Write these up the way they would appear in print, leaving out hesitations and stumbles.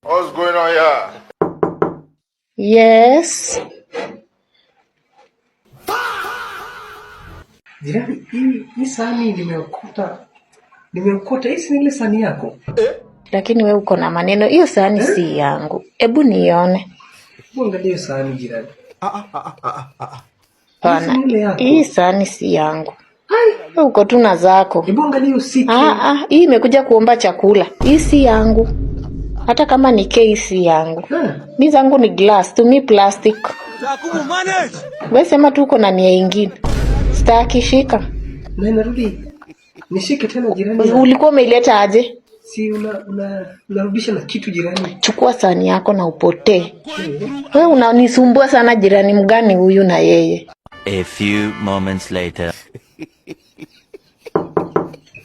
What's going on here? Yes. Jirani, hii sahani nimeokota, nimeokota. Hii si ni ile sahani yako? Lakini we uko na maneno. Hiyo sahani Eh? si yangu. Hebu nione. Hebu angalia hiyo sahani, jirani. Hii si Hapana, ni ile yako? Hii sahani si yangu. We uko tu na zako. Hebu angalia hiyo CK. Ah, ah, hii imekuja kuomba chakula. Hii si yangu. Hata kama ni K si yangu. Ah. Mi zangu ni glass, tumi plastic. We sema tu uko na nia ingine. Staki, shika. Na inarudi. Nishike tena, jirani? Ulikuwa umeileta aje? Si unarudisha na kitu, jirani? Chukua sahani yako na upotee. We unanisumbua sana jirani mgani huyu na yeye? A few moments later.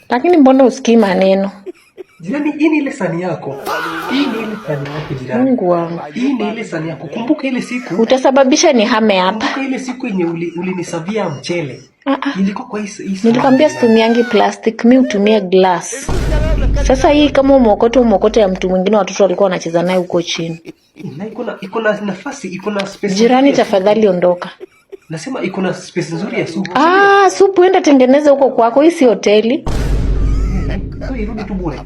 Lakini mbona usikii maneno? Jirani, hii ni ile sahani yako. Hii ni ile sahani yako, jirani. Mungu wangu. Hii ni ile sahani yako. Kumbuka ile siku. Utasababisha nihame hapa. Kumbuka ile siku yenye ulinisavia mchele. Ah, ah. Ilikuwa kwa hii sahani. Nilikwambia situmiangi plastic, mi hutumia glass. Sasa hii kama umeokota, umeokota ya mtu mwingine, watoto walikuwa wanacheza naye huko chini. Na iko na nafasi, iko na space Jirani, nzuri ya supu. Tafadhali ondoka. Nasema iko na space nzuri ya supu. Ah, supu enda tengeneza huko kwako, hii si hoteli. So irudi tu bure.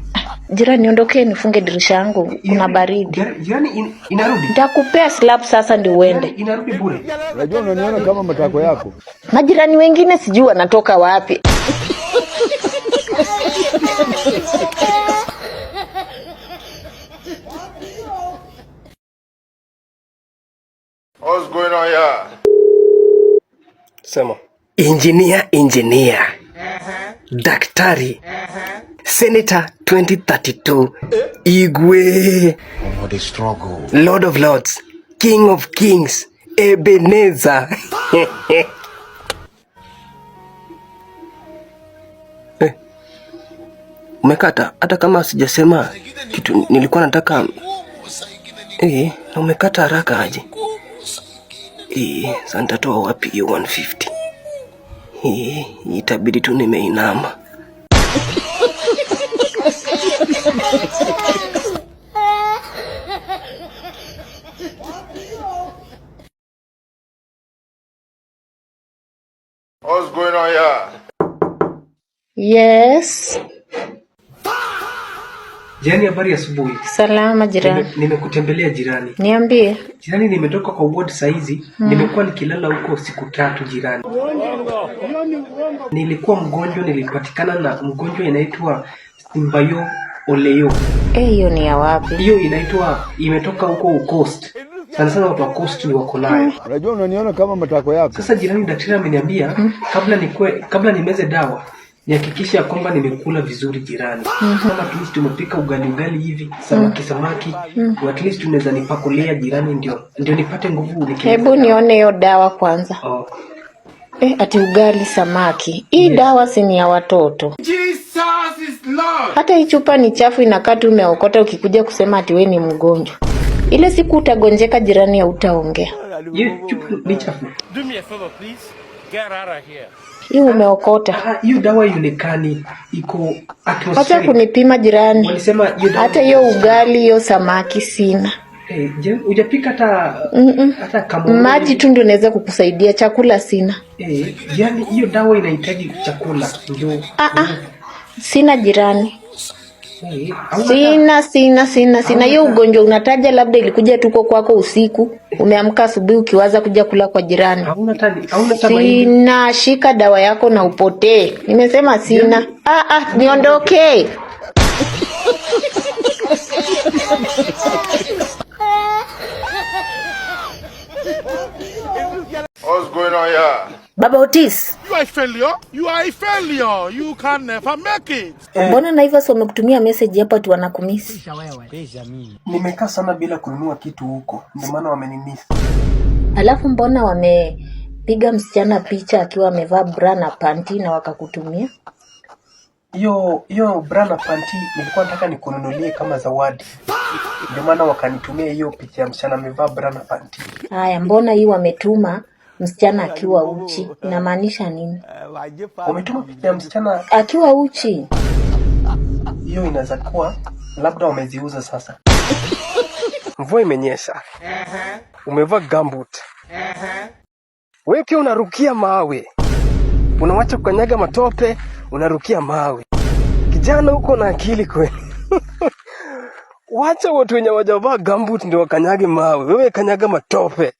Jirani, ondokee nifunge dirisha yangu, kuna baridi. Jirani, inarudi. Nitakupea slap sasa ndio uende. Jirani, inarudi bure. Unajua unaniona kama matako yako. Majirani wengine sijui wanatoka wapi. What's going on here? Sema. Engineer, engineer. Daktari. Senator 2032. Igwe. Oh, the struggle. Lord of Lords. King of Kings. Ebenezer. Eh, umekata hata kama sijasema kitu nilikuwa nataka na umekata haraka aje? Sasa nitatoa wapi hiyo 150? Itabidi tu nimeinama. What's going on here? Yes. Jirani, habari ya asubuhi. Salama, jirani. Nimekutembelea, jirani. Niambie. Jirani, nimetoka kwa ward saizi, nimekuwa nikilala huko siku 3, jirani. Nilikuwa mgonjwa, nilipatikana na mgonjwa inaitwa Simbayo Oleyo. Eh, hiyo ni ya wapi? Hiyo inaitwa, imetoka huko Coast. Sana sana watu wa Coast ni wako nayo. Unajua unaniona kama matako yako. Sasa jirani, daktari ameniambia kabla nimeze dawa nihakikishe ya kwamba nimekula vizuri, jirani. Kama at least tumepika ugali ugali hivi, samaki samaki, at least unaweza nipakulia, jirani, ndio nipate nguvu nikimeza Hebu dawa. nione hiyo dawa kwanza. Oh. Eh, ati ugali samaki. Hii dawa si ni ya watoto? Jesus is Lord. Hata hii chupa ni chafu, inakaa tu umeokota ukikuja kusema ati we ni mgonjwa. Ile siku utagonjeka, jirani, hautaongea. Hiyo chupa ni chafu. Do me a favor, please. Get out of here. Hii umeokota. Ah, hiyo dawa ionekani iko Acha atmospheric. kunipima, jirani. Walisema hiyo dawa Hata hiyo ugali, hiyo samaki sina. Eh, jirani, hujapika hata hata kama Maji tu ndio naweza kukusaidia, chakula sina. Eh, jirani, hiyo dawa inahitaji chakula ndio. Ah, ah. Sina, jirani. Eh, hauna hata Sina, sina, sina, sina. Hiyo ugonjwa unataja labda ilikuja tuko kwako usiku, umeamka asubuhi ukiwaza kuja kula kwa jirani. Hauna hata mahindi. Sina, shika dawa yako na upotee. Nimesema sina. Ah, ah, niondoke. What's going on here? Baba Otis, You are a failure. You are a failure. You can never make it. Mbona Naivas wamekutumia message hapa ati wanakumisi? Nimekaa sana bila kununua kitu huko, ndio maana wamenimiss. Alafu mbona wamepiga msichana picha akiwa amevaa bra na panti na wakakutumia? Hiyo bra na panti nilikuwa nataka nikununulie kama zawadi, ndio maana wakanitumia hiyo picha ya msichana amevaa bra na panti. Haya, mbona hii wametuma msichana akiwa uchi? Inamaanisha nini? Wametuma picha ya msichana Akiwa uchi. Hiyo inaweza kuwa labda wameziuza sasa. Mvua imenyesha, umevaa gumboot, wewe pia unarukia mawe, unawacha kukanyaga matope, unarukia mawe. Kijana, uko na akili kweli? Wacha watu wenye hawajavaa gumboot ndio wakanyage mawe, wewe kanyaga matope.